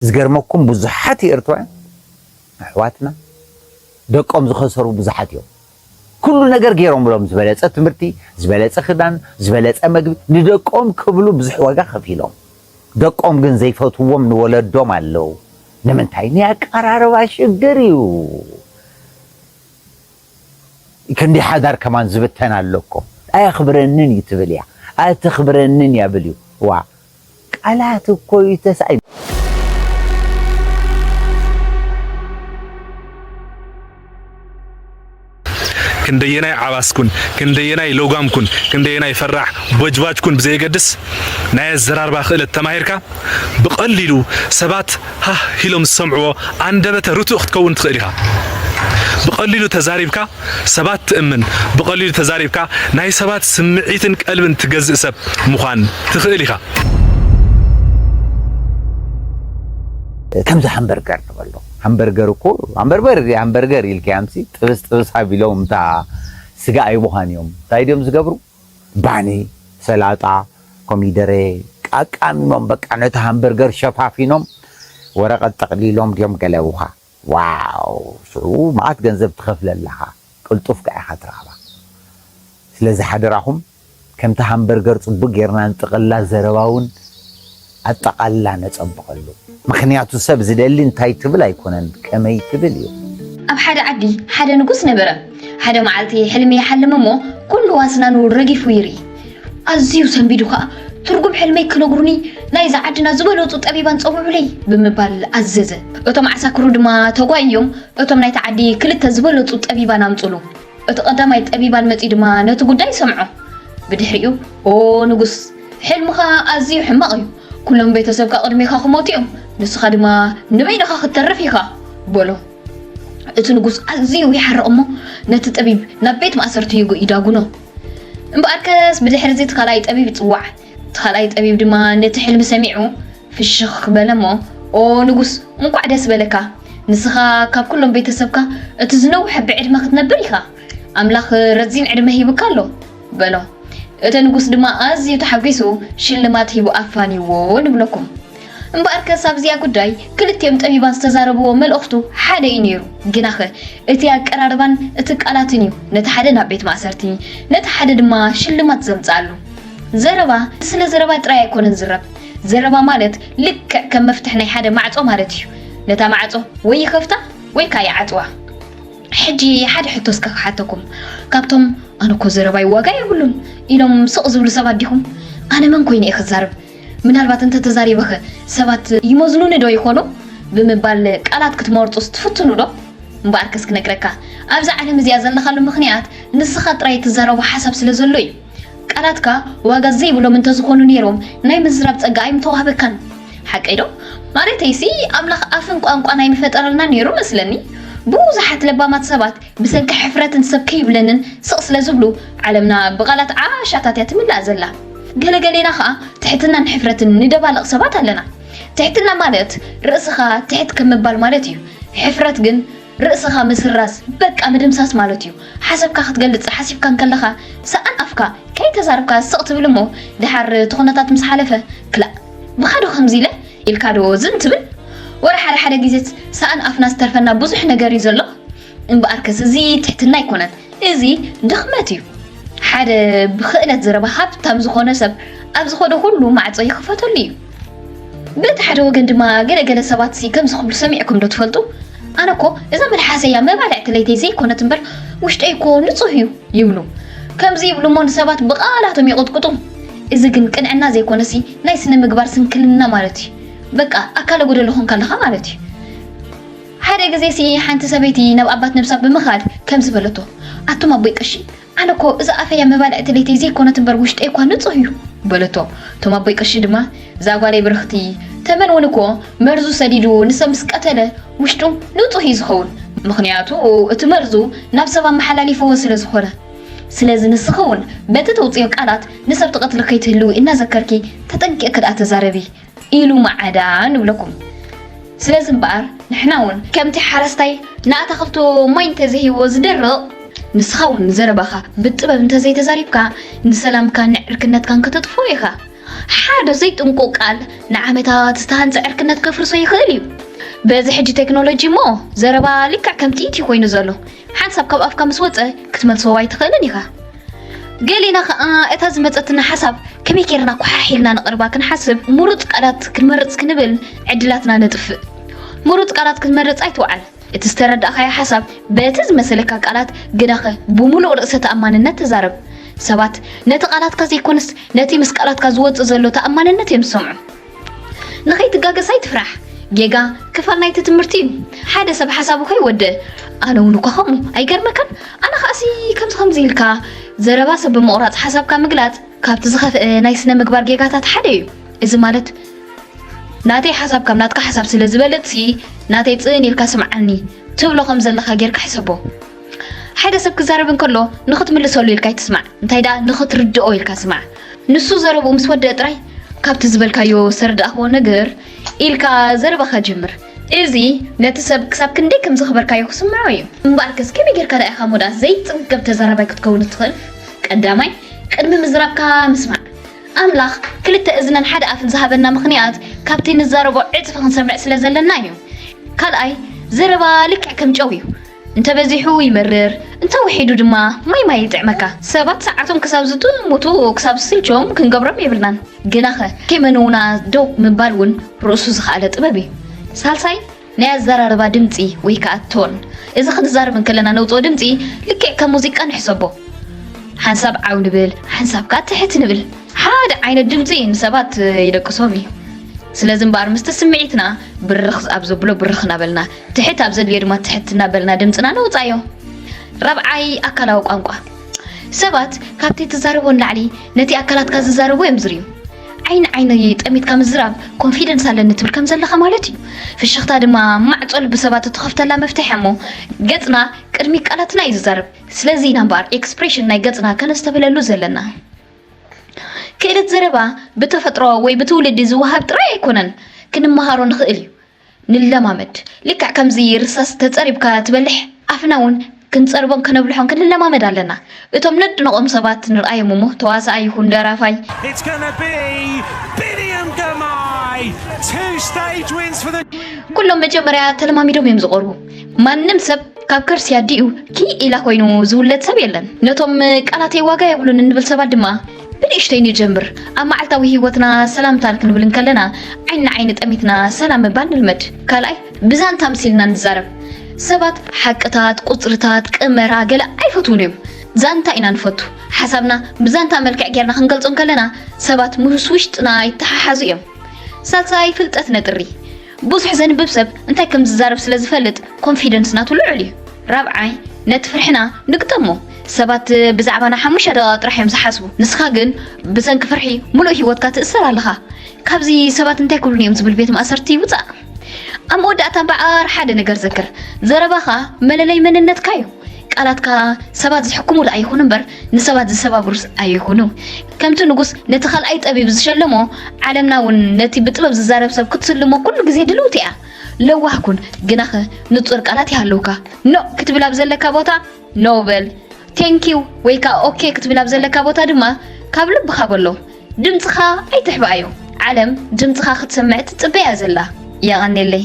ዝገርመኩም ብዙሓት ኤርትራውያን ኣሕዋትና ደቆም ዝኸሰሩ ብዙሓት እዮም። ኩሉ ነገር ገይሮምሎም፣ ዝበለጸ ትምህርቲ፣ ዝበለጸ ክዳን፣ ዝበለጸ መግቢ ንደቆም ክብሉ ብዙሕ ዋጋ ከፊሎም። ደቆም ግን ዘይፈትዎም ንወለዶም ኣለዉ። ንምንታይ? ናይ ኣቀራርባ ሽግር እዩ። ክንዲ ሓዳር ከማን ዝብተን ኣሎ እኮ። ኣየኽብረንን እዩ ትብል እያ፣ ኣየተኽብረንን እያ ብል እዩ። ዋ፣ ቃላት እኮ እዩ ተሳኢ። ክንደየናይ ዓባስኩን፣ ክንደየናይ ሎጋምኩን፣ ክንደየናይ ፈራሕ ቦጅባጅኩን ብዘየገድስ፣ ናይ ኣዘራርባ ክእለት ተማሂርካ፣ ብቐሊሉ ሰባት ሃህ ኢሎም ዝሰምዕዎ ኣንደበተ ርቱእ ክትከውን ትኽእል ኢኻ። ብቐሊሉ ተዛሪብካ ሰባት ትእምን፣ ብቐሊሉ ተዛሪብካ ናይ ሰባት ስምዒትን ቀልብን ትገዝእ ሰብ ምዃን ትኽእል ኢኻ። ከምዚ ሃምበርገር ንበሎ። ሃምበርገር እኮ፣ ሃምበርበር፣ ሃምበርገር ኢልካዮምሲ፣ ጥብስ ጥብስ ኣቢሎም እታ ስጋ ኣይብኻን እዮም። እንታይ ድዮም ዝገብሩ? ባኒ፣ ሰላጣ፣ ኮሚደረ ኣቃሚሞም፣ በቃ ነቲ ሃምበርገር ሸፋፊኖም፣ ወረቐት ጠቕሊሎም ድዮም ገለቡኻ። ዋው! ሽዑ መዓት ገንዘብ ትኸፍል ኣለኻ፣ ቅልጡፍ ከኣ ኢኻ ትረኽባ። ስለዚ ሓደራኹም፣ ከምቲ ሃምበርገር ጽቡቕ ጌርና ንጥቕላ፣ ዘረባ እውን ኣጠቓልላ ነጸብቐሉ። ምኽንያቱ ሰብ ዝደሊ እንታይ ትብል ኣይኮነን፣ ከመይ ትብል እዩ። ኣብ ሓደ ዓዲ ሓደ ንጉስ ነበረ። ሓደ መዓልቲ ሕልሚ ይሓልም እሞ፣ ኩሉ ኣስናኑ ረጊፉ ይርኢ። ኣዝዩ ሰንቢዱ ከኣ፣ "ትርጉም ሕልመይ ክነግሩኒ ናይዛ ዓድና ዝበለጹ ጠቢባን ጸውዑለይ" ብምባል ኣዘዘ። እቶም ዓሳክሩ ድማ ተጓይዮም እቶም ናይታ ዓዲ ክልተ ዝበለጹ ጠቢባን ኣምጹሉ። እቲ ቀዳማይ ጠቢባን መጺኡ ድማ ነቲ ጉዳይ ሰምዖ። ብድሕሪኡ፣ "ኦ ንጉስ፣ ሕልምኻ ኣዝዩ ሕማቕ እዩ። ኩሎም ቤተሰብካ ቅድሜኻ ክሞቱ እዮም። ንስኻ ድማ ንበይንኻ ክትተርፍ ኢኻ" በሎ። እቲ ንጉስ ኣዝዩ ይሓርቕ እሞ ነቲ ጠቢብ ናብ ቤት ማእሰርቲ ይጉ-፣ ይዳጉኖ። እምበኣርከስ ብድሕሪ እዚ እቲ ካልኣይ ጠቢብ ይጽዋዕ። እቲ ካልኣይ ጠቢብ ድማ ነቲ ሕልሚ ሰሚዑ ፍሽኽ በለ እሞ፣ "ኦ ንጉስ፣ እንቋዕ ደስ በለካ። ንስኻ ካብ ኩሎም ቤተሰብካ እቲ ዝነውሐ ብዕድመ ክትነብር ኢኻ። ኣምላኽ ረዚን ዕድመ ሂቡካ ኣሎ" በሎ። እቲ ንጉስ ድማ ኣዝዩ ተሓጒሱ ሽልማት ሂቡ ኣፋንይዎ ንብለኩም። እምበኣርከስ ኣብዚኣ ጉዳይ ክልቲኦም ጠቢባን ዝተዛረብዎ መልእኽቱ ሓደ እዩ ነይሩ። ግናኸ እቲ ኣቀራርባን እቲ ቃላትን እዩ ነቲ ሓደ ናብ ቤት ማእሰርቲ፣ ነቲ ሓደ ድማ ሽልማት ዘምጽኣሉ። ዘረባ ስለ ዘረባ ጥራይ ኣይኮነን ዝረብ። ዘረባ ማለት ልክዕ ከም መፍትሕ ናይ ሓደ ማዕጾ ማለት እዩ። ነታ ማዕጾ ወይ ይኸፍታ ወይ ከኣ ይዓጽዋ። ሕጂ ሓደ ሕቶ እስከ ክሓተኩም። ካብቶም "ኣነ እኮ ዘረባይ ዋጋ የብሉን" ኢሎም ስቕ ዝብሉ ሰባት ዲኹም? ኣነ መን ኮይነ እየ ክዛረብ? ምናልባት እንተ ተዛሪበኸ ሰባት ይመዝኑኒ ዶ ይኾኑ? ብምባል ቃላት ክትመርጹስ ትፍትኑ ዶ? እምበኣርከስ ክነግረካ፣ ኣብዛ ዓለም እዚኣ ዘለኻሉ ምኽንያት ንስኻ ጥራይ እትዛረቦ ሓሳብ ስለ ዘሎ እዩ። ቃላትካ ዋጋ ዘይብሎም እንተዝኾኑ ነይሮም፣ ናይ ምዝራብ ጸጋ ኣይምተዋህበካን። ሓቀይ ዶ? ማለተይሲ፣ ኣምላኽ ኣፍን ቋንቋን ኣይምፈጠረልና ነይሩ መስለኒ። ብዙሓት ለባማት ሰባት ብሰንኪ ሕፍረትን ሰብ ከይብለንን ስቕ ስለ ዝብሉ፣ ዓለምና ብቓላት ዓሻታት እያ ትምላእ ዘላ። ገለገሌና ኸኣ ትሕትናን ሕፍረትን ንደባልቕ ሰባት ኣለና። ትሕትና ማለት ርእስኻ ትሕት ከም ምባል ማለት እዩ። ሕፍረት ግን ርእስኻ ምስራዝ፣ በቃ ምድምሳስ ማለት እዩ። ሓሳብካ ክትገልጽ ሓሲብካ እንከለኻ፣ ሰኣን ኣፍካ ከይተዛረብካ ስቕ ትብል እሞ፣ ደሓር እቲ ኩነታት ምስ ሓለፈ፣ "ክላእ፣ ብኻ ዶ ከምዚ ኢለ?" ኢልካ ዶ ዝን ትብል? ወረ ሓደ ሓደ ግዜስ ሰኣን ኣፍና ዝተርፈና ብዙሕ ነገር እዩ ዘሎ። እምበኣርከስ እዚ ትሕትና ኣይኮነን፣ እዚ ድኽመት እዩ። ሓደ ብኽእለት ዘረባ ሃብታም ዝኾነ ሰብ ኣብ ዝኾነ ኩሉ ማዕጾ ይኽፈተሉ እዩ። በቲ ሓደ ወገን ድማ ገለ ገለ ሰባትሲ ከምዚ ክብሉ ሰሚዕኩም ዶ ትፈልጡ? "ኣነ እኮ እዛ መልሓሰይ እያ መባልዕቲ ለይተይ ዘይኮነት እምበር ውሽጠይ እኮ ንጹህ እዩ" ይብሉ። ከምዚ ይብሉ እሞ ንሰባት ብቓላቶም ይቕጥቅጡ። እዚ ግን ቅንዕና ዘይኮነሲ ናይ ስነ ምግባር ስንክልና ማለት እዩ። በቃ ኣካለ ጎደሎ ኾንካ ኣለኻ ማለት እዩ። ሓደ ግዜሲ ሓንቲ ሰበይቲ ናብ ኣባት ነብሳ ብምኻድ ከምዚ በለቶ፣ "ኣቱም ኣቦይ ቀሺ፣ ኣነ እኮ እዛ ኣፈያ መባልዕቲ ለይተይ ዘይኮነት እምበር ውሽጠይ እኳ ንጹህ እዩ" በለቶ። እቶም ኣቦይ ቀሺ ድማ፣ "እዛ ጓለይ ብርኽቲ፣ ተመን እውን እኮ መርዙ ሰዲዱ ንሰብ ምስ ቀተለ ውሽጡ ንጹህ እዩ ዝኸውን። ምኽንያቱ እቲ መርዙ ናብ ሰብ ኣመሓላሊፍዎ ስለ ዝኾነ። ስለዚ ንስኺ እውን በቲ ተውጽዮ ቃላት ንሰብ ትቐትሊ ከይትህልዊ እናዘከርኪ ተጠንቂቕኪ ደኣ ተዛረቢ" ኢሉ ማዕዳ ንብለኩም። ስለዚ እምበኣር ንሕና እውን ከምቲ ሓረስታይ ንኣታኽልቱ ማይ እንተዘይሂብዎ ዝደርቕ፣ ንስኻ እውን ንዘረባኻ ብጥበብ እንተዘይተዛሪብካ ንሰላምካን ንዕርክነትካን ከተጥፍኦ ኢኻ። ሓደ ዘይጥንቁቕ ቃል ንዓመታት ዝተሃንጸ ዕርክነት ከፍርሶ ይኽእል እዩ። በዚ ሕጂ ቴክኖሎጂ እሞ ዘረባ ልክዕ ከም ጥይት እዩ ኮይኑ ዘሎ። ሓንሳብ ካብ ኣፍካ ምስ ወጸ ክትመልሶ ኣይትኽእልን ኢኻ። ገሊና ኸኣ እታ ዝመጸትና ሓሳብ ከመይ ጌርና ኳሓሕ ኢልና ንቕርባ ክንሓስብ፣ ምሩጽ ቃላት ክንመርጽ ክንብል ዕድላትና ነጥፍእ። ምሩጽ ቃላት ክትመርጽ ኣይትውዓል። እቲ ዝተረዳእካዮ ሓሳብ በቲ ዝመሰለካ ቃላት ግዳኸ ብምሉእ ርእሰ ተኣማንነት ተዛረብ። ሰባት ነቲ ቃላትካ ዘይኮነስ ነቲ ምስ ቃላትካ ዝወጽእ ዘሎ ተኣማንነት እዮም ዝሰምዑ። ንኸይትጋገስ ኣይትፍራሕ። ጌጋ ክፋል ናይቲ ትምህርቲ እዩ። ሓደ ሰብ ሓሳቡ ከይወድእ፣ ኣነ እውን እኳ ከምኡ፣ ኣይገርመካን? ኣነ ኸኣሲ ከምዚ ከምዚ ኢልካ ዘረባ ሰብ ብምቑራጽ ሓሳብካ ምግላጽ ካብቲ ዝኸፍአ ናይ ስነ ምግባር ጌጋታት ሓደ እዩ። እዚ ማለት ናተይ ሓሳብ ካብ ናትካ ሓሳብ ስለ ዝበልጽሲ ናተይ ጽን ኢልካ ስምዓኒ ትብሎ ከም ዘለኻ ጌርካ ሕሰቦ። ሓደ ሰብ ክዛረብ እንከሎ ንኽትምልሰሉ ኢልካ ኣይትስማዕ፣ እንታይ ደኣ ንኽትርድኦ ኢልካ ስማዕ። ንሱ ዘረብኡ ምስ ወደአ ጥራይ ካብቲ ዝበልካዮ ዝተረዳእክዎ ነገር ኢልካ ዘረባኻ ጀምር። እዚ ነቲ ሰብ ክሳብ ክንደይ ከም ዘኽበርካዮ ክስምዖ እዩ። እምበኣርከስ ከመይ ጌርካ ደኣ ኢኻ ሞዳ ዘይጽገብ ተዛራባይ ክትከውን እትኽእል? ቀዳማይ ቅድሚ ምዝራብካ ምስማዕ። ኣምላኽ ክልተ እዝንን ሓደ ኣፍን ዝሃበና ምኽንያት ካብቲ ንዛረቦ ዕጽፊ ክንሰምዕ ስለ ዘለና እዩ። ካልኣይ ዘረባ ልክዕ ከም ጨው እዩ። እንተበዚሑ ይመርር፣ እንተውሒዱ ድማ ማይ ማይ ይጥዕመካ። ሰባት ሰዓቶም ክሳብ ዝጥምቱ፣ ክሳብ ዝስልችዎም ክንገብሮም የብልናን። ግናኸ ከይመነውና ደው ምባል እውን ርእሱ ዝኸኣለ ጥበብ እዩ። ሳልሳይ ናይ ኣዘራርባ ድምጺ ወይ ከኣ ቶን። እዚ ክንዛረብ እንከለና ነውጽኦ ድምጺ ልክዕ ከም ሙዚቃ ንሕሰቦ። ሓንሳብ ዓው ንብል፣ ሓንሳብ ከኣ ትሕት ንብል። ሓደ ዓይነት ድምጺ ንሰባት ይደቅሶም እዩ። ስለዚ እምበኣር ምስቲ ስምዒትና ብርኽ ኣብ ዘብሎ ብርኽ እናበልና፣ ትሕት ኣብ ዘድልዮ ድማ ትሕት እናበልና ድምጽና ነውጻዮ። ራብዓይ ኣካላዊ ቋንቋ። ሰባት ካብቲ ትዛረቦ ንላዕሊ ነቲ ኣካላትካ ዝዛረቡ እዮም ዝርእዩ። ዓይኒ ዓይኒ ጠሚትካ ምዝራብ ኮንፊደንስ ኣለኒ ትብል ከም ዘለኻ ማለት እዩ። ፍሽኽታ ድማ ማዕጾ ልቢ ሰባት እትኸፍተላ መፍትሒ እሞ ገጽና ቅድሚ ቃላትና እዩ ዝዛረብ። ስለዚ ኢና እምበኣር ኤክስፕሬሽን ናይ ገጽና ከነስተብህለሉ ዘለና። ክእለት ዘረባ ብተፈጥሮ ወይ ብትውልዲ ዝወሃብ ጥራይ ኣይኮነን፣ ክንመሃሮ ንኽእል እዩ። ንለማመድ። ልክዕ ከምዚ ርሳስ ተጸሪብካ ትበልሕ ኣፍና እውን ክንጸርቦን ከነብልሖን ክንለማመድ ኣለና። እቶም ነድንቖም ሰባት ንርኣዮም እሞ ተዋሳኣይ ይኹን ደራፋይ። It's gonna be Biniam Girmay. Two stage wins for the ኩሎም መጀመርያ ተለማሚዶም እዮም ዝቐርቡ። ማንም ሰብ ካብ ከርሲ ኣዲኡ ኪእ ኢላ ኮይኑ ዝውለድ ሰብ የለን። ነቶም ቃላተይ ዋጋ የብሉን እንብል ሰባት ድማ ብንእሽተይ ንጀምር። ኣብ መዓልታዊ ህይወትና ሰላምታ ክንብል እንከለና ዓይኒ ንዓይኒ ጠሚትና ሰላም ምባል ንልመድ። ካልኣይ ብዛንታ ኣምሲልና ንዛረብ። ሰባት ሓቅታት፣ ቁጽርታት፣ ቅመራ ገለ ኣይፈትዉን እዮም። ዛንታ ኢና ንፈቱ። ሓሳብና ብዛንታ መልክዕ ጌርና ክንገልጾ እንከለና ሰባት ምስ ውሽጥና ይተሓሓዙ እዮም። ሳልሳይ ፍልጠት ነጥሪ። ብዙሕ ዘንብብ ሰብ እንታይ ከም ዝዛረብ ስለ ዝፈልጥ ኮንፊደንስ ናቱ ልዑል እዩ። ራብዓይ ነቲ ፍርሕና ንግጠሞ። ሰባት ብዛዕባና ሓሙሽተ ደቂቕ ጥራሕ እዮም ዝሓስቡ። ንስኻ ግን ብሰንኪ ፍርሒ ምሉእ ህይወትካ ትእሰር ኣለኻ። ካብዚ ሰባት እንታይ ክብሉኒ እዮም ዝብል ቤት ማእሰርቲ ውጻእ። ኣብ መወዳእታ እምበኣር ሓደ ነገር ዘክር። ዘረባኻ መለለይ መንነትካ እዩ። ቃላትካ ሰባት ዝሕክሙ ደኣ ይኹኑ እምበር ንሰባት ዝሰባብሩ ኣይኹኑ። ከምቲ ንጉስ ነቲ ካልኣይ ጠቢብ ዝሸለሞ ዓለምና እውን ነቲ ብጥበብ ዝዛረብ ሰብ ክትስልሞ ኩሉ ግዜ ድልውቲ እያ። ለዋህ ኩን፣ ግናኸ ንጹር ቃላት ይሃልውካ። ኖእ ክትብል ኣብ ዘለካ ቦታ ኖ በል። ቴንኪው ወይ ከኣ ኦኬ ክትብል ኣብ ዘለካ ቦታ ድማ ካብ ልብኻ በሎ። ድምጽኻ ኣይትሕባኣዮ። ዓለም ድምጽኻ ክትሰምዕ ትጽበያ ዘላ። የቐንየለይ።